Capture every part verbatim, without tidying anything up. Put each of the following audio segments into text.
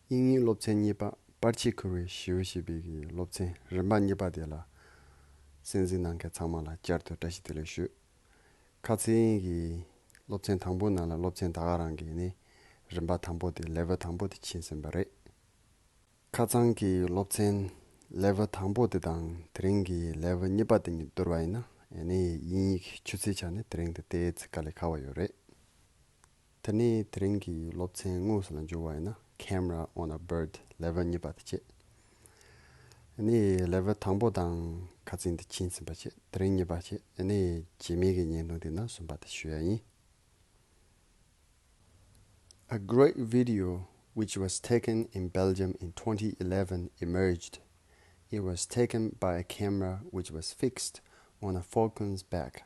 དབྱིན་ཡིག་སློབ་ཚན་གཉིས་པ་པར་ཆས་འཁུར་བའི་ཞེའུ་ཞེས་པའི་གི་སློབ་ཚན་རིམ་པ་གཉིས་པ་དེ་ལ་གསན་གཟིགས་གནང་མཁན་ཚང་མ་ལ་བསྐྱར་དུ་བཀྲ་ཤིས་བདེ་ལེགས་ཞུ། ཁ་སང་གི་སློབ་ཚན་དང་པོ་ནང་ལ་སློབ་ཚན་ད་ག་རང་གི་ནི་རིམ་པ་དང་པོ་དེ་level་དང་པོ་དེ་ཕྱིན་ཟིན་པ་རེད། ཁ་སང་གི་སློབ་ཚན་level་དང་པོ་དེ་དང་དེ་རིང་གི་level་གཉིས་པ་དེ་གཉིས་བསྡུར་བ་ཡིན་ན་ཨ་ནི་དབྱིན་ཡིག་ཆུ་ཚད་ཆ་ནས་དེ་རིང་དེ་ཏོག་ཙམ་དཀའ་ལས་ཁག་པོ་ཡོད་རེད། དེ་ནས་དེ་རིང་གི་སློབ་ཚན་དངོས་སུ་ལ་འཇུག་པ་ཡིན་ན་Camera on a Bird level་གཉིས་པ་དེ་བྱས། ཨ་ནི་level་དང་པོ་དང་ཁ་སང་དེ་ཕྱིན་ཟིན་པ་བྱས། དེ་རིང་གཉིས་པ་བྱས། ཨ་ནི་རྗེས་མའི་གི་བརྙན་ཐུང་དེ་ན་གསུམ་པ་དེ་ཞུ་ཡ་ཡིན། A great video which was taken in Belgium in twenty eleven emerged. It was taken by a camera which was fixed on a falcon's back.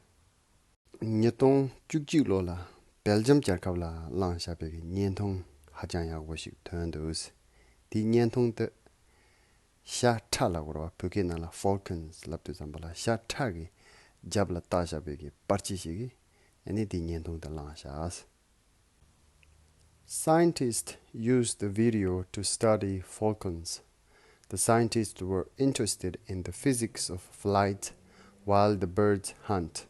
ཉིས་སྟོང་བཅུ་གཅིག་ལོ་ལ་སྦེལ་ཇམ་རྒྱལ་ཁབ་ལ་བླངས་བཞག་པའི་གི་བརྙན་ཐུང་ཧ་ཅང་ཡག་པོ་ཞིག་ཐོན་འདུག་དེའི་བརྙན་ཐུང་དེ་ཤ་ཁྲ་ལབ་དགོས་རེད་བ། བོད་སྐད་ནང་ལ་falcons་ལབ་དུས་ཙམ་པ་ལ་ཤ་ཁྲ་གི་རྒྱབ་ལ་བཏགས་བཞག་པའི་གི་པར་ཆས་ཤིག་གིས་ཨ་ནི་དེའི་བརྙན་ཐུང་དེ་བླངས་བཞག Scientists used the video to study falcons. The scientists were interested in the physics of flight while the birds hunt.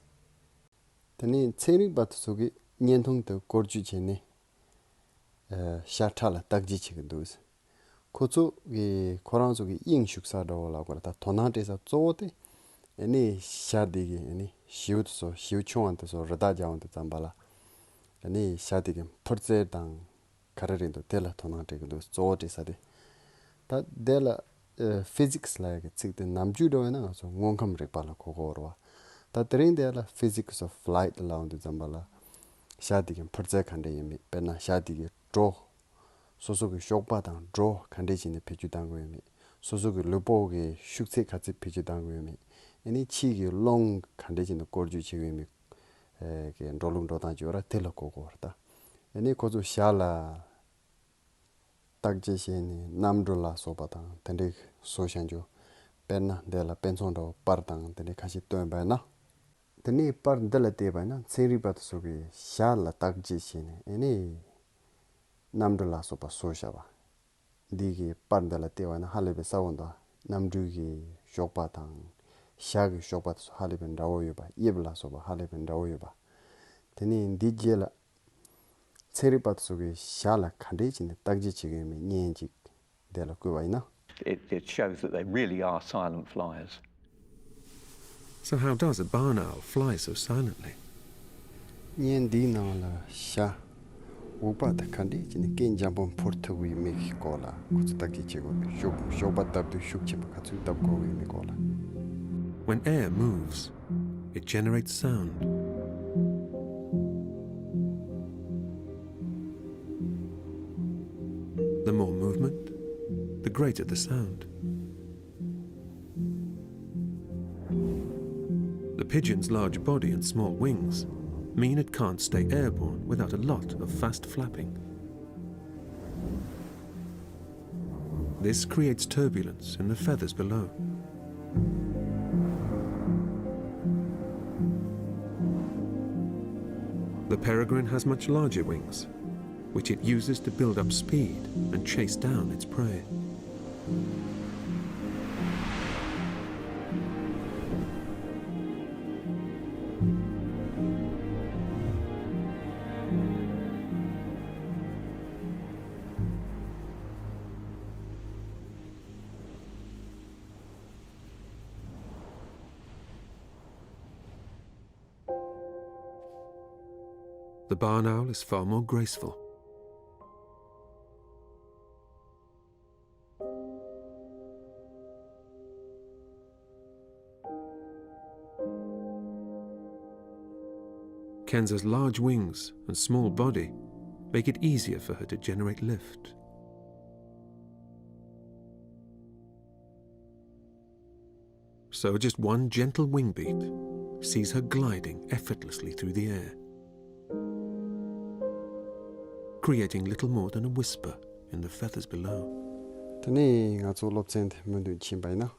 དེ་ནས་ཚན་རིག་པ་དེ་ཚོ་གིས་བརྙན་ཐུང་དེ་བཀོལ་སྤྱོད་བྱས་ནས་ཨ་ཤ་ཁྲ་ལ་བརྟག་དཔྱད་བྱེད་ཀྱི་འདུག་ཁོ་ཚོ་གིས་ཁོ་རང་ཚོ་གི་དབྱིངས་ཞུགས་ས་འདྲ་བོ་ལབ་དགོས་རེད། ད་དོ་སྣང་སྤྲད་ས་གཙོ་བོ་དེ་ཨ་ནི་ཤ་དེ་གི་ཨ་ནི་ཞེའུ་དེ་ཚོ་ཞེའུ་ཆུང་བ་དེ་ཚོ་རི་དྭགས་རྒྱག་འོང་དུས་ཙམ་པ་ལ་ཨ་ནི་ཤ་དེ་གི་འཕུར་རྩལ་དང་ག་རེ་རེད་འདུག་དེ་ལ་དོ་སྣང་སྤྲད་ཀྱི་འདུག་གཙོ་བོ་སྤྲད་ས་དེ། ད་དེ་ལ་ཨ་physics་ལབ་ཡ་གི་ཚིག་དེ་ནམ་རྒྱུན་འདྲ་བོ་ཡིན་ན་ང་ཚོ་དངོས་ཁམས་རིག་པ་ལ་གོ་གི་ཡོད་རེད་བ། ད་དེ་རིང་དེ་ལ་physics of flight་ལབ་འོང་དུས་ཙམ་པ་ལ་ཤ་དེ་གི་འཕུར་རྩལ་ག་འདྲ་ཡོད་མེད། དཔེར་ན་ཤ་དེ་གི་སྒྲོ། སོ་སོ་གི་གཤོག་པ་དང་སྒྲོ་ག་འདྲས་བྱས་ནས་བེད་སྤྱོད་གཏང་གི་ཡོད་མེད། སོ་སོ་གི་ལུས་པོ་གི་ཤུགས་ཚད་ག་ཚད་བེད་སྤྱོད་གཏང་གི་ཡོད་མེད། ཨ་ནི་ཕྱིའི་གི་རླུང་ག་འདྲས་བྱས་ནས་བཀོལ་སྤྱོད་བྱེད་ཀྱི་ཡོད་མེད། ཨེ་གི་འགྲོ་ལུགས་འགྲོ་སྟངས་ཅིག་ཡོད་ར་དེ་ལ་གོ་གོ་ར་ད། ཨ་ནི་ཁོ་ཚོ་ཤ་ལ་བརྟག་དཔྱད་བྱས་ནས་གནམ་གྲུ་ལ་སོགས་པ་དང་དེ་འདྲས་བཟོ་བཞག་རྒྱུ། དཔེར་ན་འདི་ལ་དཔེ་མཚོན་འདྲ་བོ་པར་དང་དེ་འདྲས་ཁ་ཤས་སྟོན་པ་ཡིན་ན། དེ་ནས་པར་འདི་ལ་བལྟས་པ་ཡིན་ན་ཚན་རིག་པ་དེ་ཚོ་གིས་ཤ་ལ་བརྟག་དཔྱད་བྱས་ནས་ཨ་ནི་གནམ་གྲུ་ལ་སོགས་པ་བཟོ་བཞག་པ། འདི་གི་པར་འདི་ལ་བལྟས་པ་ན་ཧ་ལས་པའི་གསལ་པོ་འདུག་གནམ་གྲུའི་གི་གཤོག་པ་དང་ཤ་གི་གཤོག་པ་དེ་ཚོ་ཧ་ལས་པའི་འདྲ་བོ་ཡོད་པ། དབྱིབས་ལ་སོགས་པ་ཧ་ལས་པའི་འདྲ་བོ་ཡོད་པ། དེ་ནས་འདི་རྗེས་ལ་ཚན་རིག་པ་དེ་ཚོ་གིས་ཤ་ལ་ག་འདྲས་བྱས་ནས་བརྟག་དཔྱད་བྱེད་ཀྱི་ཡོད་མེད་བརྙན་ཅིག་འདི་ལ་བཀོད་པ་ཡིན་ན། It, it shows that they really are silent flyers. So how does a barn owl fly so silently? བརྙན་འདིའི་ནང་ལ་ཤ་འུག་པ་དང་ག་འདྲས་བྱས་ནས་སྐད་འཇམ་པོ་འཕུར་ཐུབ་ཀྱི་ཡོད་མེད་ཀྱི་སྐོར་ལ་ཁོ་ཚོས་བརྟག་དཔྱད་བྱེད་དགོས་པའི་གཤོག་གཤོག་པ་བརྡབ་དུས་ཤུགས་ཆེན་པོ་ག་ཚོད་བརྡབ་དགོས་ཀྱི་ཡོད་མེད་སྐོར་ལ། When air moves, it generates sound. The more movement, the greater the sound. The pigeon's large body and small wings mean it can't stay airborne without a lot of fast flapping. This creates turbulence in the feathers below. The peregrine has much larger wings, which it uses to build up speed and chase down its prey. The barn owl is far more graceful. Kenza's large wings and small body make it easier for her to generate lift. So just one gentle wing beat sees her gliding effortlessly through the air, creating little more than a whisper in the feathers below. དེ་ནས་ང་ཚོ་སློབ་ཚན་དེ་མུ་མཐུད་ཕྱིན་པ་ཡིན་ན།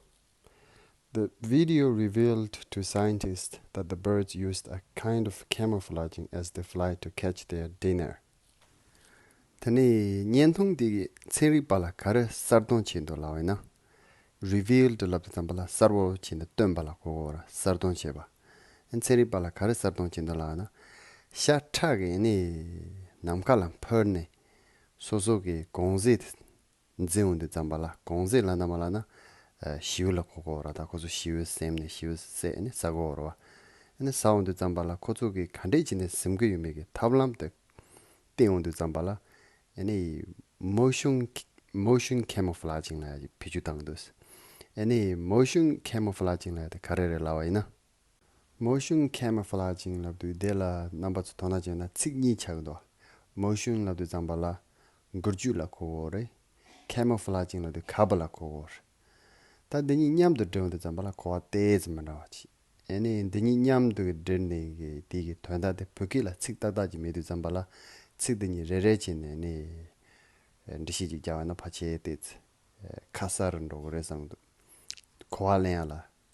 The video revealed to scientists that the birds used a kind of camouflaging as they fly to catch their dinner. དེ་ནས་བརྙན་ཐུང་དེ་གི་ཚན་རིག་པ་ལ་ག་རེ་གསར་གཏོད་བྱས་འདུག་ལབ་པ་ཡིན་ན། རི་ཝིལ་ཌི་ལབ་དུས་ཙམ་པ་ལ་གསལ་པོ་བྱས་ནས་སྟོན་པ་ལ་གོ་གོ་ར། གསར་གཏོད་བྱས་པ། ཚན་རིག་པ་ལ་ག་རེ་གསར་གཏོད་བྱས་འདུག་ལབ་ན། ཤ་ཁྲག་གི་ནི་ནམ་མཁའ་ལ་འཕུར་ནས་སོ་སོ་གི་གུང་ཟས་དེ་འཛིན་འོང་དུས་ཙམ་པ་ལ། གུང་ཟས་ལབ་ན་མ་ལབ་ན། ཨ། ཞིའུ་ལ་གོ་གོ་ར། ད་ཁོ་ཚོ་ཞིའུ་ཟིན་ནས་ཞིའུ་བསད་ནས་ཟ་གོ་ར་བ། ཨ་ནི་ཟ་འོང་དུས་ཙམ་པ་ལ་ཁོ་ཚོ་གི་ག་འདྲས་བྱས་ནས་ཟིན་གི་ཡོད་མེད་ཀྱི་ཐབས་ལམ་དེ་བསྟན་འོང་དུས་ཙམ་པ་ལ། ཨ་ནི་མོ་ཤན་མོ་ཤན་ཁེ་མོ་ཕུ་ལེ་ཇིང་ལབ་ཡ་བེད་སྤྱོད་བཏང་འདུག་ཨ་ནི་མོ་ཤན་ཁེ་མོ་ཕུ་ལེ་ཇིང་ལབ་ཡ་དེ་ག་རེ་རེད་ལབ་པ་ཡིན་ན། མོ་ཤན་ཁེ་མོ་ཕུ་ལེ་ཇིང་ལབ་དུས་དེ་ལ་རྣམ་པ་ཚོ་དོ་སྣང་བྱས་ན་ཚིག་གཉིས་ཆགས་འདུག་མོ་ཤན་ལབ་དུས་ཙམ་པ་ལ་འགུལ་སྐྱོད་ལ་གོ་གོ་རེད། ཁེ་མོ་ཕུ་ལེ་ཇིང་ལབ་དུས་གབ་པ་ལ་གོ་གོ་རེད། ད་འདི་གཉིས་མཉམ་དུ་སྦྲེལ་འོང་དུས་ཙམ་པ་ལ་གོ་བ་ཏོག་ཙམ་མི་འདྲ་བ་ཅིག་ཨ་ནི་འདི་གཉིས་མཉམ་དུ་སྦྲེལ་ནས་གི་དེ་གི་དོན་དག་དེ་བོད་སྐད་ལ་ཚིག་ཏག་ཏག་ཅིག་མེད་དུས་ཙམ་པ་ལ། ཚིག་འདི་གཉིས་རེ་རེ་བྱས་ནས་ནི་འགྲེལ་བཤད་ཅིག་རྒྱག་པ་ན་ཕལ་ཆེར་ཏོག་ཙམ་ཁ་གསལ་རུ་འགྲོ་གི་རེད་བསམ་འདུག་གོ་བ་ལེན་ཡ་ལ།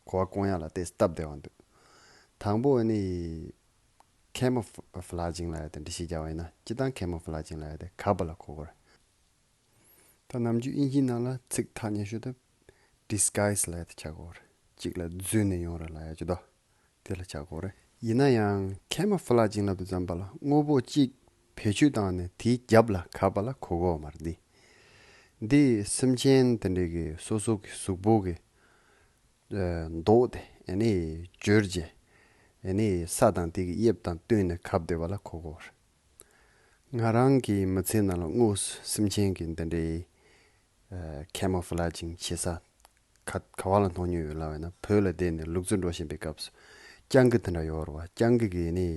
གོ་བ་སྐོང་ཡ་ལ་ཏོག་ཙམ་སྟབས་བདེ་བ་འདུག་དང་པོ་ནི་ཁེ་མོ་ཕུ་ལེ་ཇིང་ལབ་ཡ་དེ་འགྲེལ་བཤད་རྒྱག་པ་ཡིན་ན། སྤྱིར་བཏང་ཁེ་མོ་ཕུ་ལེ་ཇིང་ལབ་ཡ་དེ་གབ་པ་ལ་གོ་གོ་རེད། ད་ནམ་རྒྱུན་དབྱིན་ཇིའི་ནང་ལ་ཚིག་ཐག་ཉེ་ཤོས་དེ་ཌི་སི་གྷའི་སི་ལབ་ཡ་དེ་ཆགས་ཀྱི་ཡོད་རེད། གཅིག་ལ་འཛུལ་ནས་ཡོང་རེད་ལབ་ཡ་ཅིག་འདུག་དེ་ལ་ཆགས་ཀྱི་ཡོད་རེད། ཡིན་ན་ཡང་ཁེ་མོ་ཕུ་ལེ་ཇིང་ལབ་དུས་ཙམ་པ་ལ་དངོས་པོ་གཅིག་བེད་སྤྱོད་བཏང་ནས་དེའི་རྒྱབ་ལ་གབ་པ་ལ་གོ་གི་ཡོད་མ་རེད། འདི་འདི་སེམས་ཅན་དེ་འདྲའི་གི་སོ་སོ་གི་གཟུགས་པོ་གི་ཨ། མདོག་དེ་ཨ་ནི་བསྒྱུར་བྱས། ཨ་ནི་ས་དང་དེ་གི་དབྱིབས་དང་བསྟུན་ནས་གབ་བསྡད་པ་ལ་གོ་གོ་རེད། ང་རང་གི་མི་ཚེའི་ནང་ལ་དངོས་སུ་སེམས་ཅན་གྱི་འདི་འདྲའི་ཨ། ཁེ་མོ་ཕུ་ལེ་ཇིང་བྱེད་ས་ག་ག་བ་ལ་མཐོང་མྱོང་ཡོད་ལབ་པ་ཡིན་ན། བོད་ལ་བསྡད་ནས་ལུག་རྫི་འགྲོ་བཞིན་པའི་སྐབས་སུ་སྤྱང་ཀི་དེ་འདྲ་ཡོད་རེད་བ། སྤྱང་ཀི་གིས་ནི་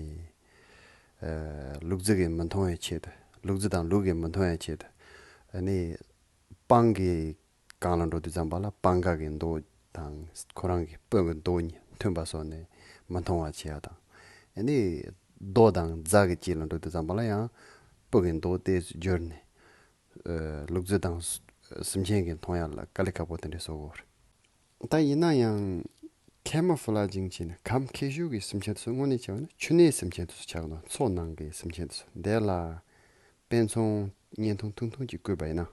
ཨ། ལུག་རྫི་གིས་མི་མཐོང་བའི་ཆེད་དུ། ལུག་རྫི་དང་ལུག་གིས་མི་མཐོང་བའི་ཆེད་དུ། ཨ་ནི་སྤང་གི་སྒང་ལ་འགྲོ་དུས་ཙམ་པ་ལ་སྤང་ཁ་གི་མདོག་དང་ཁོ་རང་གི་སྤུ་གི་མདོག་གཉིས་མཐུན་པ་བཟོས་ནས་མི་མཐོང་བ་བྱེད་ཡ་དང་། ཨ་ནི་རྡོ་དང་རྫ་གི་དཀྱིལ་ལ་འགྲོ་དུས་ཙམ་པ་ལ་ཡང་སྤུ་གི་མདོག་དེ་བསྒྱུར་ནས། ཨ། ལུག་རྫི་དང་སེམས་ཅན་གྱིས་མཐོང་ཡ་ལ་དཀའ་ལས་ཁག་པོ་དེ་འདྲ་བཟོ་གི་ཡོད་རེད། ད་ཡིན་ན་ཡང་ཁེ་མོ་ཕུ་ལེ་ཇིང་བྱས་ནས་གབ་མཁས་ཤོས་ཀྱི་སེམས་ཅན་དེ་ཚོ་དངོས་གནས་བྱས་པ་ན་ཆུ་སྣོད་སེམས་ཅན་དེ་ཚོ་ཆགས་ཀྱི་འདུག་མཚོ་ནང་གི་སེམས་ཅན་དེ་ཚོ། འདི་ལ་དཔེ་མཚོན་བརྙན་ཐུང་ཐུང་ཐུང་ཅིག་བཀོད་པ་ཡིན་ན།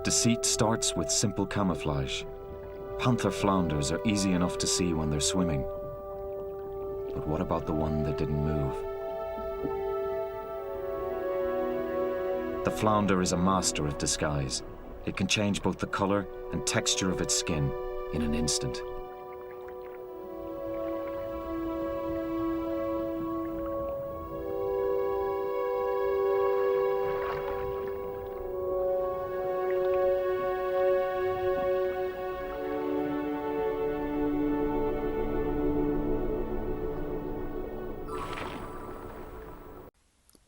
Deceit starts with simple camouflage. Panther flounders are easy enough to see when they're swimming. But what about the one that didn't move? The flounder is a master of disguise. It can change both the color and texture of its skin in an instant.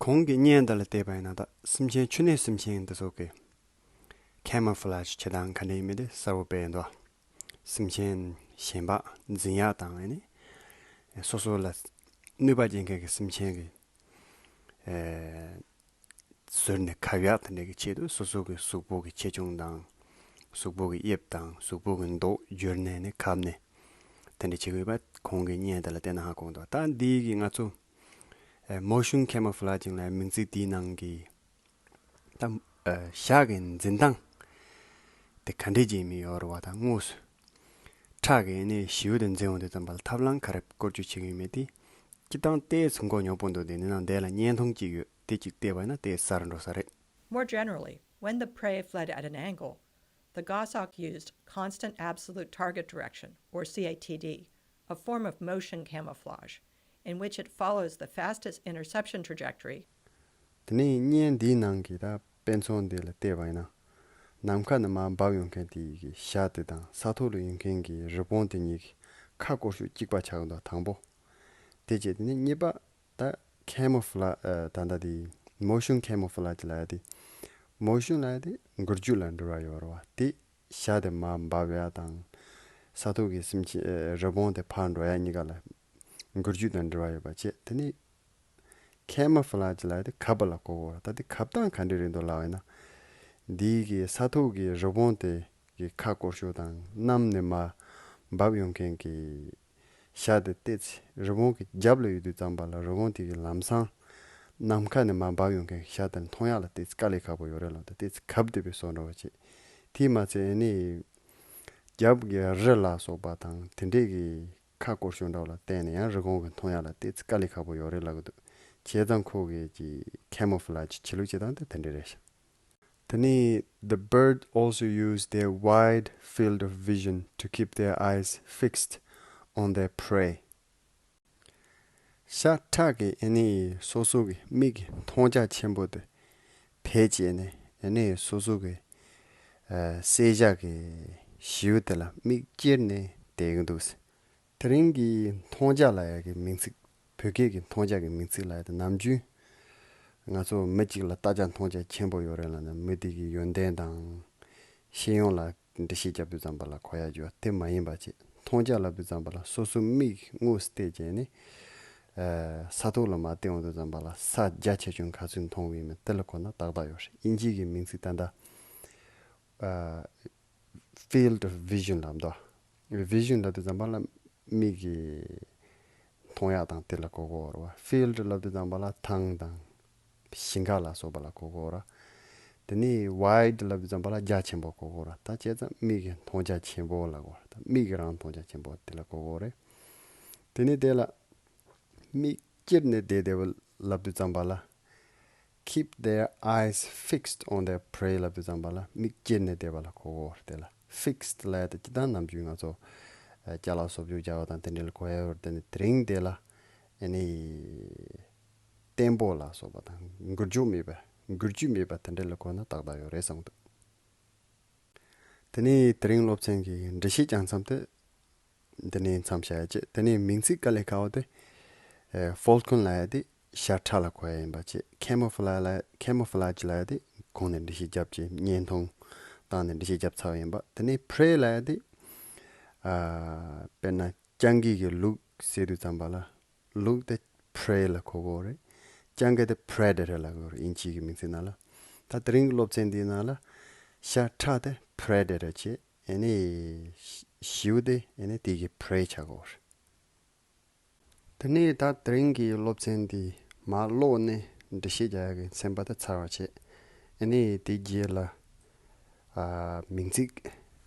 གོང་གི་བརྙན་དེ་ལ་བལྟས་པ་ཡིན་ན། ད་སེམས་ཅན་ཆུ་སྣོད་སེམས་ཅན་འདི་ཚོ་གི་ཁེ་མོ་ཕུ་ལེ་ཇི་བྱེད་སྟངས་ག་འདྲ་ཡིན་མིན་དེ་གསལ་པོ་དཔེ་ཡིན་འདུག་སེམས་ཅན་གཞན་པ་འཛིན་ཡག་དང་། ཨ་ནི་སོ་སོ་ལ་གནོད་པ་སྐྱེལ་མཁན་གྱི་སེམས་ཅན་གྱི་ཨེ་ཟུར་ནས་གབ་ཡག་དེ་འདྲ་གི་ཆེད་དུ། སོ་སོ་གི་གཟུགས་པོ་གི་ཆེ་ཆུང་དང་། གཟུགས་པོ་གི་དབྱིབས་དང་གཟུགས་པོ་གི་མདོག་བསྒྱུར་ནས་ནི་གབ་ནས་དེ་འདྲ་བྱེད་ཀྱི་ཡོད་པ་གོང་གི་བརྙན་དེ་ལ་བལྟས་ན་ཧ་གོ་གི་འདུག་ད་འདི་གི་ང་ཚོ་ཨེ་མོ་ཤན་ཁེ་མོ་ཕུ་ལེ་ཇིང་ལབ་མིང་ཚིག་འདིའི་ནང་གི་ད་ཨ་ཤ་གི་འཛིན་སྟངས་དེ་ག་འདྲས་ཅིག་ཡིན་མིན་ཡོད་རེད་བ། ད་དངོས་སུ་ཁྲག་གིས་ནི་ཞིའུ་དེ་འཛིན་འོང་དུས་ཙམ་པ་ལ་ཐབས་ལམ་ག་རེ་བཀོལ་སྤྱོད་བྱེད་ཀྱི་ཡོད་མེད་དེ་སྤྱིར་བཏང་ཏོག་ཙམ་མགོ་རྙོག་པོ་འདུག་དེ་ནི་ནང་དེ་ལ་བརྙན་ཐུང་གཅིག་ཡོད། དེ་གཅིག་བལྟས་པ་ཡིན་ན་ཏོག་ཙམ་གསལ་རུ་འགྲོ་ས་རེད། More generally, when the prey fled at an angle, the goshawk used constant absolute target direction, or C A T D, a form of motion camouflage, in which it follows the fastest interception trajectory. དེ་ནས་བརྙན་འདིའི་ནང་གི་ད་དཔེ་མཚོན་འདི་ལ་བལྟས་པ་ཡིན་ན། ནམ་མཁའ་ནས་མར་འབབ་ཡོང་མཁན་དེ་གི་ཤ་དེ་དང་ས་ཐོག་ལ་ཡོད་མཁན་གྱི་རི་བོང་དེ་གཉིས་ཀྱི་ཁ་སྐོར་ཤོག་གཅིག་པ་ཆགས་འདུག་དང་པོ། དེ་རྗེས་དེ་ནས་གཉིས་པ། ད་ཁེ་མོ་ཕུ་ལེ་ཨ་ད་ལྟ་དེ་མོ་ཤན་ཁེ་མོ་ཕུ་ལེ་ཇི་ལབ་ཡ་དེ། མོ་ཤན་ལབ་ཡ་དེ་འགུལ་སྐྱོད་ལ་འབྲེལ་བ་ཡོད་རེད་བ། དེ་ཤ་དེ་མར་འབབ་ཡ་དང་། ས་ཐོག་གི་སེམས་ཅན་ཨེ་རི་བོང་དེ་ཕར་འགྲོ་ཡ་གཉིས་ཀ་ལ་འགུལ་སྐྱོད་དང་འབྲེལ་བ་ཡོད་པ་བྱས། དེ་ནས་ཁེ་མོ་ཕུ་ལེ་ཇི་ལབ་ཡ་དེ་གབ་པ་ལ་གོ་གོ་རེད། ད་དེ་གབ་སྟངས་ག་འདྲས་རེད་འདུག་ལབ་ཡིན་ན། འདི་གི་ས་ཐོག་གི་རི་བོང་དེ་གི་ཁ་སྐོར་ཤོག་དང་གནམ་ནས་མར་འབབ་ཡོང་མཁན་གྱི་ཤ་དེ་ཏོག་ཙམ་རི་བོང་གི་རྒྱབ་ལ་ཡོད་དུས་ཙམ་པ་ལ་རི་བོང་དེ་གིས་ལམ་སང་ ནམ་མཁའ་ནས་མར་འབབ་ཡོང་མཁན་གྱི་ཤ་དེ་མཐོང་ཡག་ལ་ཏོག་ཙམ་དཀའ་ལས་ཁག་པོ་ཡོད་རེད་ལབ་དུས་ཏོག་ཙམ་གབ་བསྡད་པའི་བཟོ་འདྲ་བ་བྱས། དེས་མ་ཚད་ཨ་ནི་རྒྱབ་ཀྱི་རི་ལ་སོགས་པ་དང་དེ་འདྲས་ཀྱི་ཁ་སྐོར་ཞིག་འདྲ་བ་ལ་བརྟེན་ནས་ཡང་རི་གོང་གི་མཐོང་ཡག་ལ་ཏོག་ཙམ་དཀའ་ལས་ཁག་པོ་ཡོད་རེད་ལབ་ཀྱི་འདུག་བྱས་ཙང་ཁོ་གིས་ཀྱི་camouflage བྱེད་ལུགས་བྱེད་སྟངས་དེ་དེ་འདྲས་རེད་ཤག་དེ་ནས། The bird also use their wide field of vision to keep their eyes fixed on their prey. ཤ་ཁྲག་གིས་ཨ་ནི་སོ་སོ་གི་མིག་གི་མཐོང་རྒྱ་ཆེན་པོ་དེ་བེད་སྤྱད་ནས་ཨ་ནི་སོ་སོ་གི་ཨ་བསད་བཞག་གི་ཞིའུ་དེ་ལ་མིག་ཅེར་ནས་བསྡད་ཀྱི་འདུག་དེ་རིང་གི་མཐོང་རྒྱ་ལབ་ཡག་གི་མིང་ཚིག་བོད་སྐད་ཀྱི་མཐོང་རྒྱ་གི་མིང་ཚིག་ལབ་ཡག་དེ་ནམ་རྒྱུན་ང་ཚོ་མི་གཅིག་ལ་ལྟ་རྒྱ་མཐོང་རྒྱ་ཆེན་པོ་ཡོད་རེད་ལབ་ན་མི་དེ་གི་ཡོན་ཏན་དང་ཤེས་ཡོན་ལ་འགྲེལ་བཤད་རྒྱབ་དུས་ཙམ་པ་ལ་གོ་ཡག་རྒྱུ་དེ་མ་ཡིན་པ་བྱས། མཐོང་རྒྱ་ལབ་དུས་ཙམ་པ་ལ་སོ་སོ་མིག་དངོས་སུ་བལྟས་བྱས་ནས་ཨ་ས་ཐོག་ལ་མར་བལྟས་ཡོང་དུས་ཙམ་པ་ལ་ས་རྒྱ་ཆེ་ཆུང་ག་ཚོད་མཐོང་གི་ཡིན་མིན་དེ་ལ་གོ་ན་ཏག་ཏག་ཡོད་རེད། དབྱིན་ཇིའི་གི་མིང་ཚིག་ད་ལྟ་ཨ་field of vision ལབ་འདུག vision ལབ་དུས་ཙམ་པ་ལ་མིག་གི་མཐོང་ཡག་དང་དེ་ལ་གོ་གོ་རེད་བ། field ལབ་དུས་ཙམ་པ་ལ་ཐང་དང་ཞིང་ཁ་ལ་སོགས་པ་ལ་གོ་གོ་ར། དེ་ནས་wide ལབ་དུས་ཙམ་པ་ལ་རྒྱ་ཆེན་པོ་གོ་གོ་ར། ད་བྱས་ཙང་མིག་གི་མཐོང་རྒྱ་ཆེན་པོ་ལ་གོ་ར། ད་མིག་གི་རང་མཐོང་རྒྱ་ཆེན་པོ་དེ་ལ་གོ་གོ་རེད། དེ་ནས་དེ་ལ་མིག་ཅེར་ནས་བསྡད་བསྡད་པ་ལབ་དུས་ཙམ་པ་ལ། Keep their eyes fixed on their prey ལབ་དུས་ཙམ་པ་ལ་མིག་ཅེར་ནས་བསྡད་པ་ལ་གོ་གོ་ར། དེ་ལ་fixed ལབ་ཡག་དེ་སྤྱིར་བཏང་ནམ་རྒྱུན་ང་ཚོ་ཨ་ཅ་ལག་སོ་བཅུ་རྒྱག་པ་དང་དེ་འདྲ་ལ་གོ་ཡག་ཡོད་རེད། དེ་ནས་དེ་རིང་དེ་ལ་ཨ་ནི་བརྟན་པོ་ལ་སོགས་པ་དང་འགུལ་སྐྱོད་མེད་པ་འགུལ་སྐྱོད་མེད་པ་དེ་འདྲ་ལ་གོ་ན་ཏག་ཏག་ཡོད་རེད་བསམ་གྱི་འདུག་དེ་ནས་དེ་རིང་སློབ་ཚན་གྱི་འགྲེལ་བཤད་རྒྱག་མཚམས་དེ་འདི་ནས་མཚམས་བཞག་ཡག་བྱས། དེ་ནས་མིང་ཚིག་དཀའ་ལས་ཁག་པོ་དེ་ཨེ་falcon ལབ་ཡག་དེ་ཤ་ཁྲག་ལ་གོ་ཡག་ཡིན་པ་བྱས། camouflage ལབ་camouflage ལབ་ཡག་དེ་གོང་ནས་འགྲེལ་བཤད་བརྒྱབ་བྱས། བརྙན་ཐུང་བཏང་ནས་འགྲེལ་བཤད་བརྒྱབ་ཚར་བ་ཡིན་པ། དེ་ནས་prey ལབ་ཡག་དེ་ཨ་དཔེར་ན་སྤྱང་ཀི་གི་ལུག་བསད་དུས་ཙམ་པ་ལ་ལུག་དེ་prey ལ་གོ་གོ་རེད། སྤྱང་ཀི་དེ་predator ལ་གོ་རེད། དབྱིན་ཇི་གི་མིང་ཚིག་ནང་ལ། ད་དེ་རིང་གི་སློབ་ཚན་འདིའི་ནང་ལ་ཤ་ཁྲག་དེ་predator བྱས། ཨ་ནི་ཞིའུ་དེ་ཨ་ནི་དེ་གི་prey ཆགས་གོ་རེད། དེ་ནས་ད་དེ་རིང་གི་སློབ་ཚན་འདི་མར་ཀློག་ནས་འགྲེལ་བཤད་རྒྱག་ཡག་གི་ཚན་པ་དེ་ཚར་བ་བྱས། ཨ་ནི་དེ་རྗེས་ལ་ཨ་མིང་ཚིག་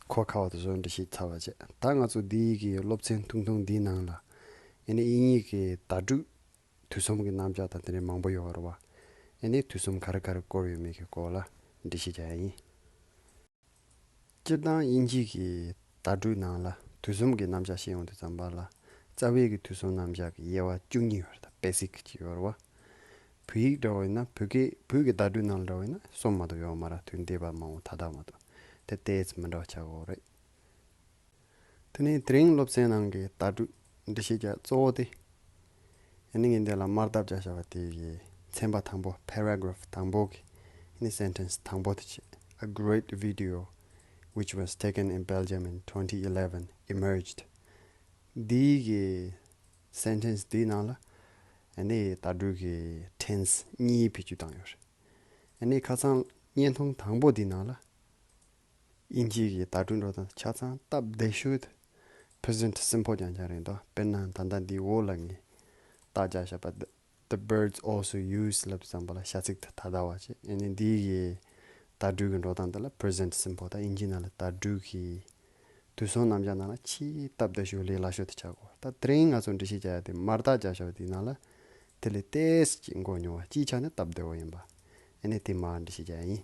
གོ་ཁག་པ་དེ་ཚོ་འགྲེལ་བཤད་ཚར་བ་བྱས། ད་ང་ཚོ་འདི་གི་སློབ་ཚན་ཐུང་ཐུང་འདིའི་ནང་ལ་ཨ་ནི་དབྱིན་ཡིག་གི་བརྡ་སྤྲོད་དུས་གསུམ་གྱི་རྣམ་གཞག་དང་དེ་འདྲའི་མང་པོ་ཡོད་རེད་བ། ཨ་ནི་དུས་གསུམ་ག་རེ་ག་རེ་བསྐོར་ཡོད་མེད་ཀྱི་སྐོར་ལ་འགྲེལ་བཤད་རྒྱག་ཡག་ཡིན། སྤྱིར་བཏང་དབྱིན་ཇི་གི་བརྡ་སྤྲོད་ནང་ལ་དུས་གསུམ་གྱི་རྣམ་གཞག་བཤད་ཡོང་དུས་ཙམ་པ་ལ་རྩ་བའི་གི་དུས་གསུམ་རྣམ་གཞག་གི་དབྱེ་བ་བཅུ་གཉིས་ཡོད་རེད། ད་basic ཅིག་ཡོད་རེད་བ། བོད་ཡིག་འདྲ་བོ་ཡིན་ན་བོད་སྐད་བོད་ཀྱི་བརྡ་སྤྲོད་ནང་ལ་འདྲ་བོ་ཡིན་ན་གསུམ་མ་གཏོགས་ཡོད་མ་རེད། དུས་འདས་པ་མང་བོ་ད་ལྟ་མ་གཏོགས་དེ་ཏོག་ཙམ་མི་འདྲ་བ་ཆགས་ཀྱི་ཡོད་རེད། དེ་ནས་དེ་རིང་སློབ་ཚན་ནང་གི་བརྡ་སྤྲོད་འགྲེལ་བཤད་རྒྱག་གཙོ་བོ་དེ། ཨ་ནི་ངས་འདི་ལ་དམར་རྟགས་རྒྱག་བཞག་པ་དེ་གི་ཚན་པ་དང་པོ་paragraph དང་པོ་གི་ཨ་ནི་sentence དང་པོ་དེ་བྱས། A great video which was taken in Belgium in twenty eleven emerged. འདིའི་གི་sentence འདིའི་ནང་ལ་ཨ་ནི་བརྡ་སྤྲོད་ཀྱི་tense གཉིས་བེད་སྤྱོད་བཏང་ཡོད་རེད། ཨ་ནི་ཁ་སང་བརྙན་ཐུང་དང་པོ་འདིའི་ནང་ལ། དབྱིན་ཇི་གི་བརྡ་སྤྲོད་འགྲོ་སྟངས་ཆ་ཚང་སྟབས་བདེ་ཤོས་དེ་present simple རྐྱང་རྐྱང་རེད་འདུག་དཔེར་ན་ད་ལྟ་འདིའི་འོག་ལ་ངས་རྟགས་རྒྱག་བཞག་པ་འདི། The birds also use ལབ་དུས་ཙམ་པ་ལ་བྱ་ཚིག་དེ་ད་ལྟ་བ་བྱས། ཨ་ནི་འདི་གི་བརྡ་སྤྲོད་ཀྱི་འགྲོ་སྟངས་དེ་ལ་present simple ད་དབྱིན་ཇི་ནང་ལ་བརྡ་སྤྲོད་ཀྱི་དུས་གསུམ་རྣམ་གཞག་ནང་ལ་ཆེས་སྟབས་བདེ་ཤོས་ལས་སླ་ཤོས་དེ་ཆགས་གོ་ད་དེ་རིང་ང་ཚོ་འགྲེལ་བཤད་རྒྱག་ཡག་དེ་དམར་རྟགས་རྒྱག་བཞག་པ་དེའི་ནང་ལ་དེ་ལས་ཏོག་ཙམ་ཅིག་མགོ་རྙོག་པ་སྤྱིའི་ཆ་ནས་སྟབས་བདེ་བོ་ཡིན་པ། ཨ་ནི་དེ་མར་འགྲེལ་བཤད་རྒྱག་ཡག་ཡིན།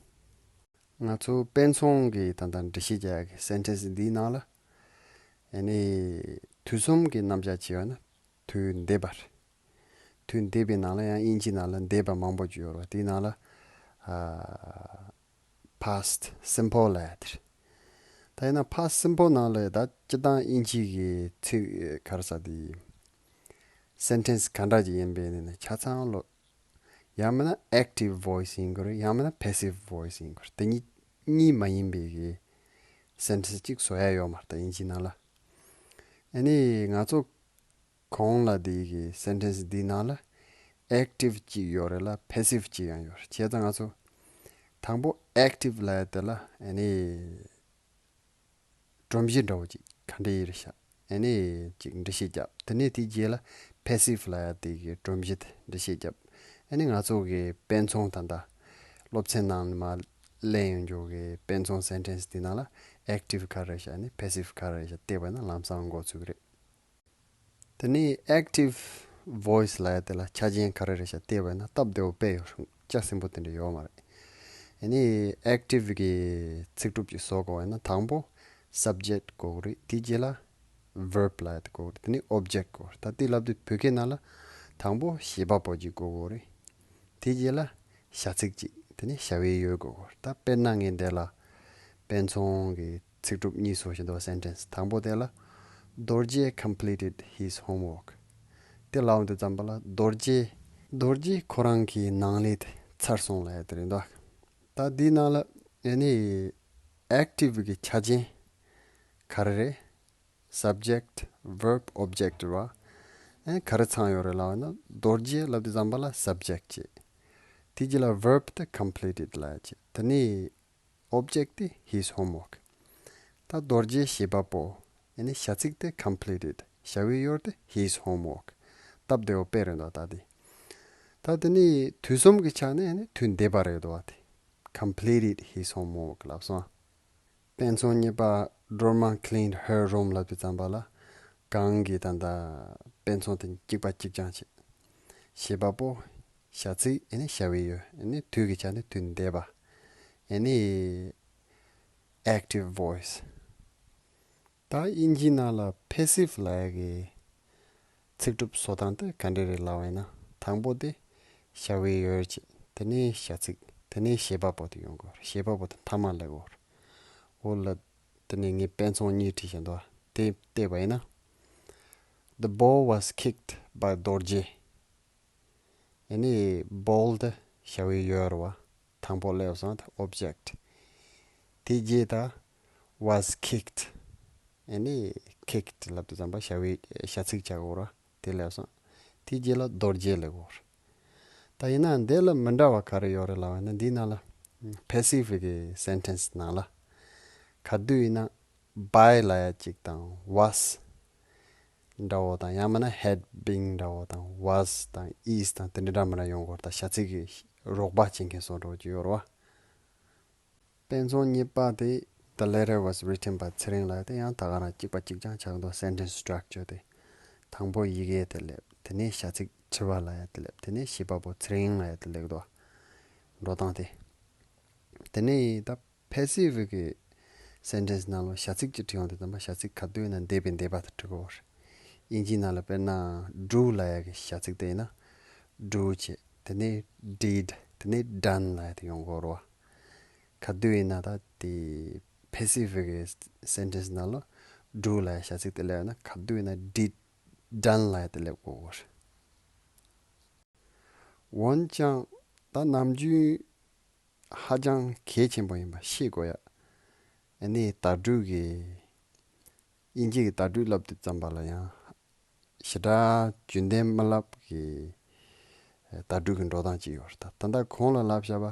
ང་ཚོ་དཔེ་མཚོན་གྱི་ད་ལྟ་འགྲེལ་བཤད་རྒྱག་ཡག་གི་sentence འདིའི་ནང་ལ། ཨ་ནི་དུས་གསུམ་གྱི་རྣམ་གཞག་བྱས་པ་ན་དུས་འདས་པ་རེད། དུས་འདས་པའི་ནང་ལ་ཡང་དབྱིན་ཇིའི་ནང་ལ་འདས་པ་མང་པོ་ཅིག་ཡོད་རེད་བ། དེའི་ནང་ལ་ཨ་past simple ལབ་ཡག་དེ་རེད། ད་ཡིན་ན་past simple ནང་ལ་ད་སྤྱིར་བཏང་དབྱིན་ཇི་གི་ཚིག་ག་རེ་ཟེར་དེ། sentence ག་འདྲ་ཅིག་ཡིན་པའི་ནི་ཆ་ཚང་ལོ། ཡང་མིན་ན་active voice ཡིན་དགོས་རེད། ཡང་མིན་ན་passive voice ཡིན་དགོས་རེད། དེ་གཉིས་གཉིས་མ་ཡིན་པའི་གི་sentence གཅིག་བཟོ་ཡག་ཡོད་མ་རེད་ད་དབྱིན་ཇིའི་ནང་ལ། ཨ་ནི་ང་ཚོ་གོང་ལ་དེ་གི་sentence འདིའི་ནང་ལ་active གཅིག་ཡོད་རེད་ལ་passive གཅིག་ཡང་ཡོད་རེད། བྱས་ཙང་ང་ཚོ་དང་པོ་active ལབ་ཡག་དེ་ལ་ཨ་ནི། སྒྲོམ་གཞི་འདྲ་བོ་ཅིག་ག་འདྲ་ཡིན་རེད་ཤག་ཨ་ནི་ཅིག་འགྲེལ་བཤད་རྒྱབ། དེ་ནས་དེའི་རྗེས་ལ་passive ལབ་ཡག་དེ་གི་སྒྲོམ་གཞི་དེ་འགྲེལ་བཤད་རྒྱབ། ཨ་ནི་ང་ཚོ་གི་དཔེ་མཚོན་ད་ལྟ་སློབ་ཚན་ནང་ནས་མར་ལེན་ཡོང་རྒྱུ་གི་དཔེ་མཚོན་སེན་ཊེན་སི་དེ་ནང་ལ་ཨེག་ཊིབ་ག་རེ་རེད་ཤག་ཨ་ནི་ཕེ་སིབ་ག་རེ་རེད་ཤག་བལྟས་པ་ན་ལམ་སང་མགོ་ཚོས་ཀྱི་རེད། དེ་ནས་ཨེག་ཊིབ་ཝོ་ཡི་སི་ལབ་ཡ་དེ་ལ་ཆ་རྐྱེན་ག་རེ་རེད་ཤག་བལྟས་པ་ན་སྟབས་བདེ་བོ་དཔེ་ཡོད་རུང་ལྕགས་སྲིན་པོ་དེ་འདྲ་ཡོད་མ་རེད། ཨ་ནི་ཨེག་ཊིབ་གི་ཚིག་གྲུབ་ཅིག་བཟོ་དགོས་པ་ཡིན་ན་དང་པོ་སབ་ཇེག་དགོས་ཀྱི་རེད། དེའི་རྗེས་ལ་བརབ་ལབ་ཡ་དེ་དགོས་ཀྱི་རེད། དེ་ནས་ཨོབ་ཇེག་དགོས་རེད། ད་དེ་ལབ་དུས་བོད་སྐད་ནང་ལ་དང་པོ་བྱེད་པ་པོ་ཅིག་དགོས་ཀྱི་རེད། དེའི་རྗེས་ལ་བྱ་ཚིག་ཅིག་དེ་ནས་བྱ་བའི་ཡུལ་དགོས་ཀྱི་རེད། ད་དཔེར་ན་ངས་འདི་ལ་དཔེ་མཚོན་གྱི་ཚིག་གྲུབ་གཉིས་བཟོ་བཞིན་འདུག་སེན་ཊེན་སི་དང་པོ་དེ་ལ་རྡོ་རྗེ་completed his homework དེ་ལབ་དུས་ཙམ་པ་ལ་རྡོ་རྗེ་རྡོ་རྗེ་ཁོ་རང་གི་ནང་ལས་དེ་ཚར་སོང་ལབ་ཡ་དེ་རེད་འདུག་ད་འདིའི་ནང་ལ་ཨ་ནི་ཨེག་ཊིབ་གི་ཆ་རྐྱེན་ག་རེ་རེད། སབ་ཇེག་ཊི་བརབ་ཨོབ་ཇེག་ཊི་རེད་བ། ཨ་ནི་ག་རེ་ཚང་ཡོད་རེད་ལབ་ན་རྡོ་རྗེ་ལབ་དུས་ཙམ་པ་ལ་སབ་ཇེག་ཊི་བྱས། དེ་རྗེས་ལ་བརབ་དེ་completed ལབ་ཡ་བྱས། དེ་ནས་ཨོབ་ཇེག་ཊི་དེ་his homework ད་རྡོ་རྗེ་བྱེད་པ་པོ། ཨ་ནི་བྱ་ཚིག་དེ་completed བྱ་བའི་ཡུལ་དེ་his homework སྟབས་བདེ་བོ་དཔེ་རེད་འདུག་ད་དེ། ད་དེ་ནས་དུས་གསུམ་གྱི་ཆ་ནས་ཨ་ནི་དུས་འདས་པ་རེད་འདུག་བ་དེ། completed his homework ལབ་སོང་། དཔེ་མཚོན་གཉིས་པ་Dorma cleaned her room ལབ་དུས་ཙམ་པ་ལ་གང་གི་ད་ལྟ་དཔེ་མཚོན་དེ་གཅིག་པ་གཅིག་རྐྱང་བྱས། བྱེད་པ་པོ་བྱ་ཚིག་ཨ་ནི་བྱ་བའི་ཡུལ་ཨ་ནི་དུས་ཀྱི་ཆ་ནས་དུས་འདས་པ། ཨ་ནི་ཨེག་ཊིབ་ཝོ་ཡི་སི། ད་དབྱིན་ཇིའི་ནང་ལ་ཕེ་སིབ་ལབ་ཡ་གི་ཚིག་གྲུབ་བཟོ་སྟངས་དེ་ག་འདྲ་རེད་ལབ་པ་ཡིན་ན། དང་པོ་དེ་བྱ་བའི་ཡུལ་བྱས། དེ་ནས་བྱ་ཚིག་དེ་ནས་བྱེད་པ་པོ་དེ་ཡོང་དགོས་རེད། བྱེད་པ་པོ་དེ་མཐའ་མ་སླེབས་དགོས་རེད། འོ་ལ། དེ་ནས་ངས་དཔེ་མཚོན་གཉིས་བྲིས་བཞག་འདུག་དེ་བལྟས་པ་ཡིན་ན། The ball was kicked by རྡོ་རྗེ། ཨ་ནི་བོལ་དེ་བྱ་བའི་ཡུལ་རེད་བ། དང་པོ་སླེབས་སོང་དེ་ཨོབ་ཇེག་ཊི། དེ་རྗེས་ད་was kicked ཨ་ནི་ཁིག་ཌི་ལབ་དུས་ཙམ་པ་བྱ་བའི་བྱ་ཚིག་བྱ་དགོས་ར། དེ་སླེབས་སོང་། དེ་རྗེས་ལ་རྡོ་རྗེ་སླེབས་དགོས་ར། ད་ཡིན་ན་འདི་ལ་མི་འདྲ་བ་ག་རེ་ཡོད་རེད་ལབ་པ་ན། འདིའི་ནང་ལ་ཕེ་སིབ་གི་སེན་ཊེན་སི་ནང་ལ་ག་དུས་ཡིན་ན་བའི་ལབ་ཡ་གཅིག་དང་ཝ་སི་འདྲ་བོ་དང་། ཡང་མིན་ན་ཧེཌ་བིང་འདྲ་བོ་དང་། ཝ་སི་དང་ཨིས་དང་དེ་འདྲ་འདྲ་མི་འདྲ་ཡོང་གི་ཡོད་རེད། ད་བྱ་ཚིག་གི་རོགས་པ་བྱེད་མཁན་བཟོ་འདྲ་བོ་ཅིག་ཡོད་རེད་བ། དཔེ་མཚོན་གཉིས་པ་དེ། The letter was written by ཚེ་རིང་ལབ་ཡ་དེ་ཡང་ད་ག་རང་གཅིག་པ་གཅིག་རྐྱང་ཆགས་འདུག་སེན་ཊེན་སི་སི་ཊག་ཅར་དེ། དང་པོ་ཡི་གེ་དེ་སླེབས། དེ་ནས་བྱ་ཚིག་དྲི་བ་ལབ་ཡ་དེ་སླེབས། དེ་ནས་བྱེད་པ་པོ་ཚེ་རིང་ལབ་ཡ་དེ་སླེབས་འདུག་འགྲོ་སྟངས་དེ། དེ་ནས་ད་ཕེ་སིབ་གི་སེན་ཊེན་སི་ནང་ལ་བྱ་ཚིག་ཅིག་བྲིས་ཡོང་དུས་ཙམ་པ་བྱ་ཚིག་ག་དུས་ཡིན་ན་འདས་པའི་འདས་པ་དེ་བྲི་དགོས་རེད། དབྱིན་ཇིའི་ནང་ལ་དཔེར་ན་ཌུ་ལབ་ཡ་གི་བྱ་ཚིག་དེ་ཡིན་ན་ཌུ་བྱས། དེ་ནས་ཌིཌ། དེ་ནས་ཌན་ལབ་ཡ་དེ་ཡོང་གི་ཡོད་རེད་བ། ག་དུས་ཡིན་ན་ད་དེ་ཕེ་སིབ་གི་སེན་ཊེན་སི་ནང་ལ་ཌུ་ལབ་ཡ་བྱ་ཚིག་དེ་སླེབས་ཡོང་ན་ག་དུས་ཡིན་ན་ཌིཌ། ཌན་ལབ་ཡ་དེ་སླེབས་དགོས་རེད། འོན་ཀྱང་ད་ནམ་རྒྱུན་ཧ་ཅང་གལ་ཆེན་པོ་ཡིན་པ་ཤེས་དགོས་ཡ། ཨ་ནི་དྭ་ཕྲུག་གི་དབྱིན་ཇི་གི་དྭ་ཕྲུག་ལབ་དུས་ཙམ་པ་ལ་ཡང་ཞེ་དྲག་རྒྱུན་ལྡན་མི་ལབ་གི་དྭ་ཕྲུག་གི་འགྲོ་སྟངས་ཅིག་ཡོད་རེད། ད་ད་ལྟ་གོང་ལ་ལབ་བཞག་པ་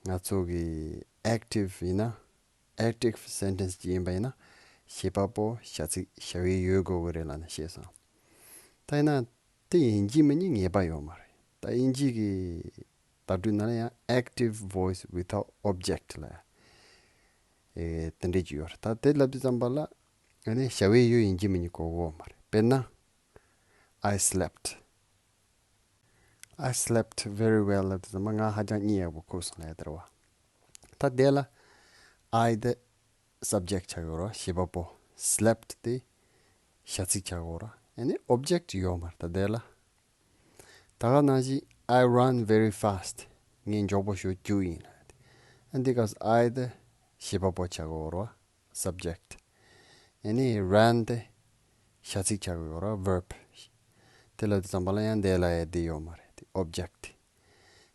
ང་ཚོ་གི་ཨེག་ཊིབ་ཡིན་ན་ཨེག་ཊིབ་སེན་ཊེན་སི་ཅིག་ཡིན་པ་ཡིན་ན་བྱེད་པ་པོ་བྱ་ཚིག་བྱ་བའི་ཡུལ་དགོས་ཀྱི་རེད་ལབ་ནས་བཤད་སོང་། ད་ཡིན་ན་དེ་ཡིན་གཅིག་མིན་གཉིས་ངེས་པ་ཡོད་མ་རེད། ད་དབྱིན་ཇི་གི་དྭ་ཕྲུག་ནང་ལ་ཡང་active voice without object ལབ་ཡ། ཨེ་དེ་འདྲས་ཅིག་ཡོད་རེད། ད་དེ་ལབ་དུས་ཙམ་པ་ལ་ཨ་ནི་བྱ་བའི་ཡུལ་ཡིན་གཅིག་མིན་གཉིས་གོ་གོ་མ་རེད། དཔེར་ན། I slept. I slept very well ལབ་དུས་ཙམ་པ་ང་ཧ་ཅང་གཉིད་ཡག་པོ་ཁུག་སོང་ལབ་ཡ་དེ་རེད་བ། ད་དེ་ལ་I དེ་subject ཆགས་ཡོད་རེད་བ། བྱེད་པ་པོ། Slept དེ་བྱ་ཚིག་ཆགས་ཡོད་རེད་བ། ཨ་ནི་object ཡོད་མ་རེད་ད་དེ་ལ། ད་ག་ནང་བཞིན་I run very fast ངས་མགྱོགས་པོ་ཞེ་པོ་རྒྱུགས་ཡིན་ལབ་ཡ་དེ། ཨ་འདི་སྐབས་I དེ་བྱེད་པ་པོ་ཆགས་ཡོད་རེད་བ། Subject ཨ་ནི་ran དེ་བྱ་ཚིག་ཆགས་ཡོད་རེད་བ། Verb དེ་ལབ་དུས་ཙམ་པ་ལ་ཡང་དེ་ལ་ཡ་དེ་ཡོད་མ་རེད་དེ། Object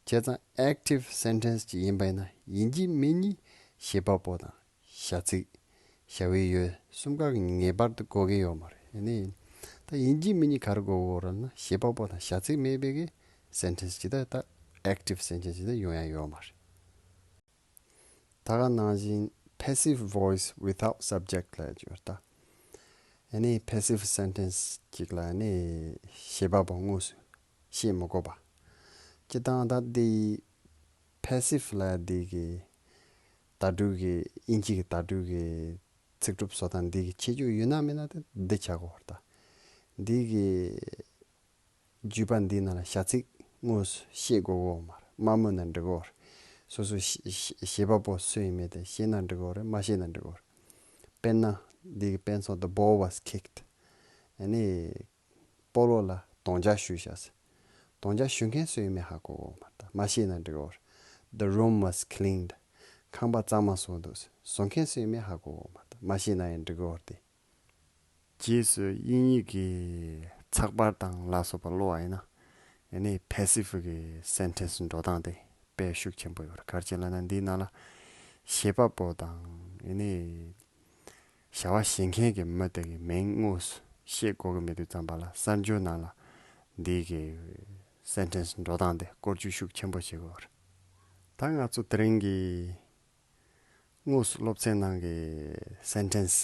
བྱས་ཙང་active sentence ཅིག་ཡིན་པ་ཡིན་ན་ཡིན་གཅིག་མིན་གཉིས་བྱེད་པ་པོ་དང་བྱ་ཚིག་བྱ་བའི་ཡུལ་གསུམ་ཀ་གི་ངེས་པར་དུ་དགོས་ཀྱི་ཡོད་མ་རེད། ཨ་ནི་ད་ཡིན་གཅིག་མིན་གཉིས་ག་རེ་དགོས་ཀྱི་ཡོད་རེད་ན་བྱེད་པ་པོ་དང་བྱ་ཚིག་མེད་པའི་གི་sentence ཅིག་ད་ད་active sentence ཅིག་ད་ཡོང་ཡ་ཡོད་མ་རེད། ད་ག་ནང་བཞིན་passive voice without subject ལབ་ཡ་ཅིག་ཡོད་རེད་ད། ཨ་ནི་passive sentence ཅིག་ལ་ཨ་ནི་བྱེད་པ་པོ་དངོས་སུ་བཤད་མི་དགོས་པ། སྤྱིར་བཏང་ད་འདི་passive་ལབ་ཡ་འདི་གི་བརྡ་སྤྲོད་ཀྱི་དབྱིན་ཇི་གི་བརྡ་སྤྲོད་ཀྱི་ཚིག་གྲུབ་བཟོ་སྟངས་འདི་གི་ཁྱད་ཆོས་ཡོད་ན་མེད་ན་དེ་འདི་ཆགས་ཀྱི་ཡོད་རེད་ད། འདི་གི་བརྗོད་པ་འདི་ནང་ལ་བྱ་ཚིག་དངོས་སུ་བཤད་དགོས་ཀྱི་ཡོད་མ་རེད། མ་སྨོས་ན་འགྲིག་གི་ཡོད་རེད། སོ་སོ་བྱེད་པ་པོ་སུ་ཡིན་མིན་དེ་ཤེས་ན་འགྲིག་གི་ཡོད་རེད། མ་ཤེས་ན་འགྲིག་གི་ཡོད་རེད། དཔེར་ན་འདི་གི་དཔེ་མཚོན་the ball was kicked. ཨ་ནི་སྤོ་ལོ་ལ་རྡོག་རྒྱག་ཞུས་བཞག་ཟེར། རྡོག་རྒྱག་ཞུ་མཁན་སུ་ཡིན་མིན་ཧ་གོ་གི་ཡོད་མ་རེད་ད། མ་ཤེས་ན་འགྲིག་གི་ཡོད་རེད། The room was cleaned. ཁང་པ་གཙང་མ་བཟོས་འདུག་ཟེར། བཟོ་མཁན་སུ་ཡིན་མིན་ཧ་གོ་གི་ཡོད་མ་རེད་ད། མ་ཤེས་ན་ཡང་འགྲིག་གི་ཡོད་རེད་དེ། རྗེས་སུ་དབྱིན་ཡིག་གི་ཚགས་པར་དང་ལ་སོགས་པ་ཀློག་པ་ཡིན་ན། ཨ་ནི་passive་གི་sentence་འགྲོ་སྟངས་དེ་དཔེ་ཤུགས་ཆེན་པོ་ཡོད་རེད། ག་རེ་བྱས་ལབ་ན་འདིའི་ནང་ལ་བྱེད་པ་པོ་དང་ཨ་ནི་བྱ་བ་བྱེད་མཁན་གྱི་མི་དེ་གི་མིང་དངོས་སུ་བཤད་དགོས་ཀྱི་མེད་དུས་ཙམ་པ་ལ་གསར་འགྱུར་ནང་ལ་འདི་གི་sentence་འགྲོ་སྟངས་དེ་སྐོར་སྐྱོད་ཤུགས་ཆེན་པོ་བྱེད་དགོས་རེད། ད་ང་ཚོ་དེ་རིང་གི་དངོས་སུ་སློབ་ཚན་ནང་གི་sentence།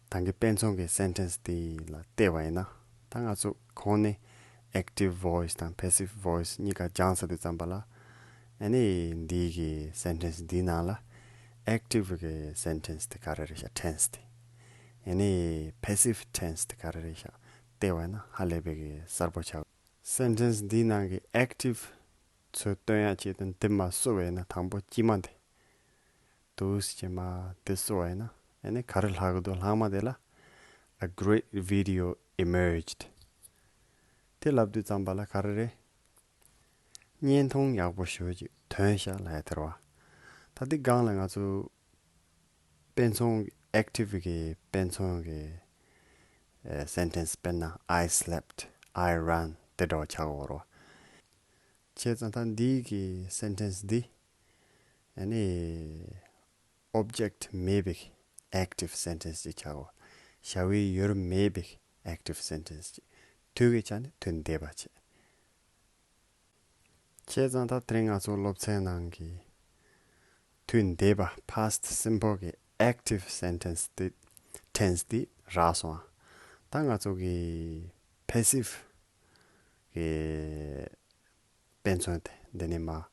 ད་གིན་དཔེ་མཚོན་གྱི་sentence་དེ་ལ་བལྟས་པ་ཡིན་ན། ད་ང་ཚོ་གོང་ནས་active voice་དང་passive voice་གཉིས་ཀ་སྦྱངས་ཚར་དུས་ཙམ་པ་ལ། ཨ་ནི་འདི་གི་sentence་འདིའི་ནང་ལ་active་གི་sentence་དེ་ག་རེ་རེད་ཤག tense་དེ། ཨ་ནི་passive tense་དེ་ག་རེ་རེད་ཤག་བལྟས་པ་ཡིན་ན་ཧ་ལས་པའི་གི་གསལ་པོ་ཆགས། sentence་འདིའི་ནང་གི་active་ཚུལ་སྟོན་ཡག་ཆེད་དུ་འདི་མར་བཟོས་པ་ཡིན་ན། དང་པོ་དཀྱིལ་མ་འདི་འདུག་སེ་མར་འདི་བཟོས་པ་ཡིན་ན། ཨ་ནི་ག་རེ་ལྷག་གི་འདུག་ལྷག་མ་དེ་ལ། A great video emerged. དེ་ལབ་དུས་ཙམ་པ་ལ་ག་རེ་རེད། བརྙན་ཐུང་ཡག་པོ་ཞེ་པོ་ཅིག་ཐོན་ཤག་ལབ་ཡ་དེ་རེད་པ། ད་འདི་སྒང་ལ་ང་ཚོ་དཔེ་མཚོན་active་གི་དཔེ་མཚོན་གྱི་ཨེ་sentence་དཔེར་ན་I slept, I ran་དེ་འདྲ་བ་ཆགས་ཀྱི་ཡོད་རེད་པ། བྱས་ཙང་ད་འདི་གི་sentence་འདི་ཨ་ནི་object་མེད་པའི་active sentence་ཅིག་ཆགས་ཀྱི་ཡོད། བྱ་བའི་ཡུལ་མེད་པའི་active sentence་ཅིག་དུས་ཀྱི་ཆ་ནས་དུས་འདས་པ་བྱས། བྱས་ཙང་ད་དེ་རིང་ང་ཚོ་སློབ་ཚན་ནང་གི་དུས་འདས་པ་past simple་གི་active sentence་དེ་tense་དེ་རག་སོང་ཨ། ད་ང་ཚོ་གི་passive་གི་དཔེ་མཚོན་དེ་འདི་ནས་མར་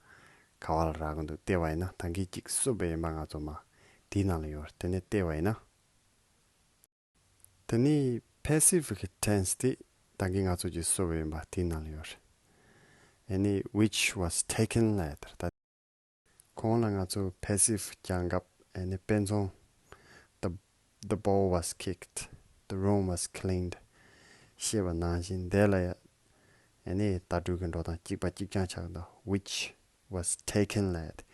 ག་པ་ལ་རག་གི་འདུག་བལྟས་པ་ཡིན་ན། ད་གིན་གཅིག་བཟོས་པ་ཡིན་པ་ང་ཚོ་མར་དེའི་ནང་ལ་ཡོད་རེད། དེ་ནས་བལྟས་པ་ཡིན་ན། དེ་ནས་passive་གི་tense་དེ་ད་གིན་ང་ཚོ་གིས་བཟོས་པ་ཡིན་པ་དེའི་ནང་ལ་ཡོད་རེད། ཨ་ནི་which was taken་ལབ་ཡ་དེ་རེད་ད། གོང་ལ་ང་ཚོ་passive་སྦྱང་སྐབས་ཨ་ནི་དཔེ་མཚོན། The, the ball was kicked, the room was cleaned་ཞེས་པ་ནང་བཞིན་དེ་ལ་ཡ་ཨ་ནི་བརྡ་སྤྲོད་ཀྱི་འགྲོ་སྟངས་གཅིག་པ་གཅིག་རྐྱང་ཆགས་འདུག which was taken་ལབ་ཡ་དེ།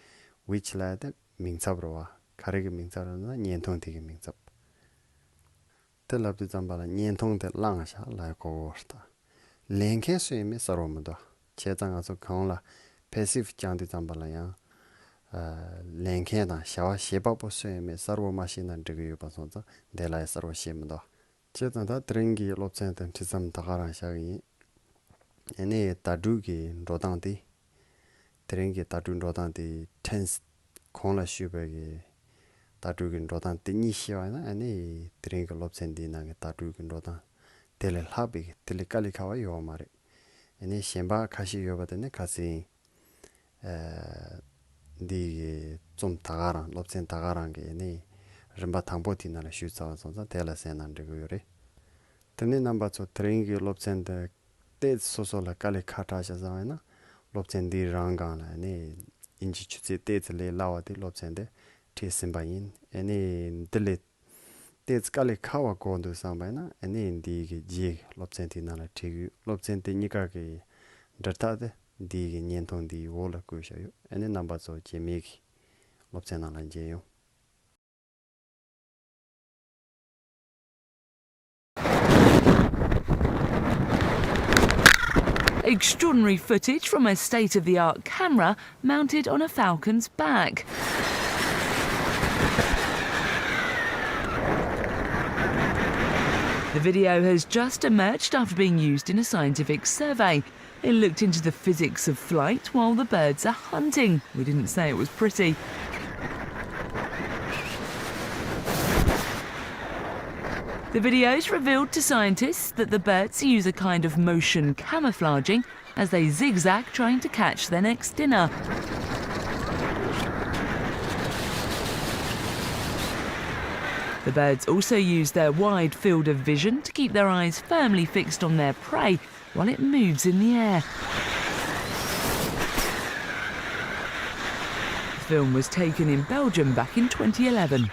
which་ལབ་ཡ་དེ་མིང་ཚབ་རེད་པ། ག་རེ་གི་མིང་ཚབ་རེད་ན་བརྙན་ཐུང་དེ་གི་མིང་ཚབ། དེ་ལབ་དུས་ཙམ་པ་ལ་བརྙན་ཐུང་དེ་བླངས་བཞག་ལབ་ཡ་གོ་གི་རེད་ད། ལེན་མཁན་སུ་ཡིན་མིན་གསལ་པོ་མི་འདུག་བྱས་ཙང་ང་ཚོ་གོང་ལ་passive་སྦྱང་དུས་ཙམ་པ་ལ་ཡང་ཨ་ལེན་མཁན་དང་བྱ་བ་བྱེད་པ་པོ་སུ་ཡིན་མིན་གསལ་པོ་མ་ཤེས་ན་འགྲིག་གི་ཡོད་པ་སོང་ཙང་དེ་ལ་ཡང་གསལ་པོ་ཤེས་མི་འདུག་བྱས་ཙང་ད་དེ་རིང་གི་སློབ་ཚན་དེ་འདི་ཙམ་ད་ག་རང་བཞག་གི་ཡིན། ཨ་ནི་བརྡ་སྤྲོད་ཀྱི་འགྲོ་སྟངས་དེ། དེ་རིང་གི་བརྡ་སྤྲོད་འགྲོ་སྟངས་དེ་tense། གོང་ལ་ཞུས་པའི་གི་བརྡ་སྤྲོད་ཀྱི་འགྲོ་སྟངས་དེ་གཉིས་ཤེས་པ་ཡིན་ན། ཨ་ནི་དེ་རིང་གི་སློབ་ཚན་འདིའི་ནང་གི་བརྡ་སྤྲོད་ཀྱི་འགྲོ་སྟངས་དེ་ལས་ལྷག་པའི་གི་དེ་ལས་དཀའ་ལས་ཁག་པ་ཡོད་མ་རེད། ཨ་ནི་གཞན་པ་ཁ་ཤས་ཡོད་པ་དེ་ནི་ཁ་སང་ཨ་འདི་གི་རྩོམ་ད་ག་རང་སློབ་ཚན་ད་ག་རང་གི་ཨ་ནི་རིམ་པ་དང་པོ་དེའི་ནང་ལ་ཞུས་ཚར་བ་སོང་ཙང་དེ་ལ་གསན་ན་འགྲིག་གི་ཡོད་རེད། དེ་ནས་རྣམ་པ་ཚོ་དེ་རིང་གི་སློབ་ཚན་འདི་ཏོག་ཙམ་སོ་སོ་ལ་དཀའ་ལས་ཁག་དྲགས་ཤག་བསམ་པ་ཡིན་ན། སློབ་ཚན་འདིའི་རང་སྒང་ལ་ཨ་ནི་དབྱིན་ཇི་ཆུ་ཚད་ཏོག་ཙམ་ལས་སླ་བ་དེ་སློབ་ཚན་འདི་ཁྲིད་ཟིན་པ་ཡིན། ཨ་ནི་འདི་ལས་ཏོག་ཙམ་དཀའ་ལས་ཁག་པ་དགོས་འདུག་བསམ་པ་ཡིན་ན། ཨ་ནི་འདི་གི་རྗེས་ཀྱི་སློབ་ཚན་དེའི་ནང་ལ་ཁྲིད་ཀྱི་ཡོད། སློབ་ཚན་དེ་གཉིས་ཀ་གི་འབྲེལ་ཐག་དེ་འདི་གི་བརྙན་ཐུང་འདིའི་འོག་ལ་བཀོད་བཞག་ཡོད། ཨ་ནི་རྣམ་པ་ཚོ་རྗེས་མའི་གི་སློབ་ཚན་ནང་ལ་མཇལ་ཡོང་། Extraordinary footage from a state-of-the-art camera mounted on a falcon's back. The video has just emerged after being used in a scientific survey. It looked into the physics of flight while the birds are hunting. We didn't say it was pretty. The videos revealed to scientists that the birds use a kind of motion camouflaging as they zigzag trying to catch their next dinner. The birds also use their wide field of vision to keep their eyes firmly fixed on their prey while it moves in the air. The film was taken in Belgium back in twenty eleven.